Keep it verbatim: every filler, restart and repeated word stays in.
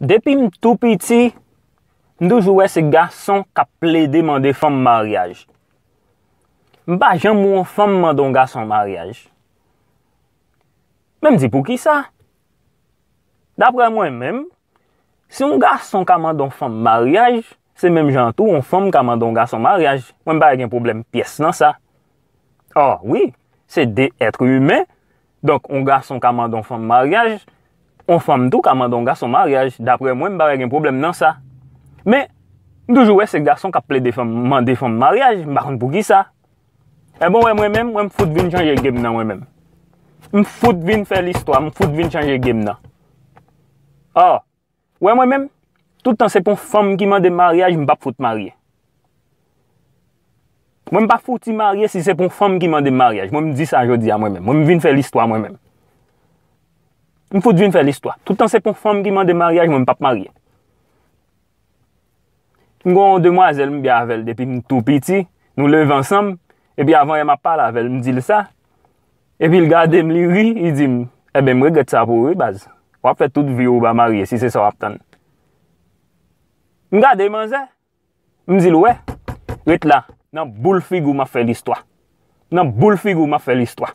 Depi m tou piti, m toujou wè se gason k ap plede mande fanm maryaj. M pa janm wè yon fanm mande yon gason maryaj. Men m di poukisa? Daprè mwen menm, si yon gason ka mande yon fanm maryaj, se menm jan tou yon fanm ka mande yon gason maryaj. Mwen m pa gen pwoblèm pyès nan sa. Ò, wi, se de èt imen. Donk, yon gason ka mande yon fanm maryaj, yon fanm tou ka mande yon gason maryaj. Daprè mwen, m pa wè gen pwoblèm nan sa. Men, m toujou wè se gason k ap plede fanm, mande fanm maryaj, m pa konn poukisa. Ebyen, w wè mwen menm, mwen m fout vin chanje game nan mwen menm. M fout vin fè listwa, m fout vin chanje game nan. Ò, w wè mwen menm, tout tan se pou yon fanm ki mande m maryaj, m p ap fout marye. Mwen m pa fouti marye si se pou yon fanm ki mande m maryaj. Mwen m di sa jodi a mwen menm. Mwen m vin fè listwa mwen menm. M fout vin fè listwa. Tout tan se pou yon fanm ki mande m maryaj, mwen m p ap marye. M gen yon demwazèl m byen avè l depi m tou piti, nou leve ansanm, epi avan yè m ap pale avè l, m di l sa. Epi l gade m, li ri, li di m, "Ebyen, m regrèt sa pou ou, wi, baz. W ap fè tout vi w ou pa marye, si se sa w ap tann." M gade manzè, m di l, "Wè, ret la, nan boul figi w m ap fè listwa. Nan boul figi w m ap fè listwa."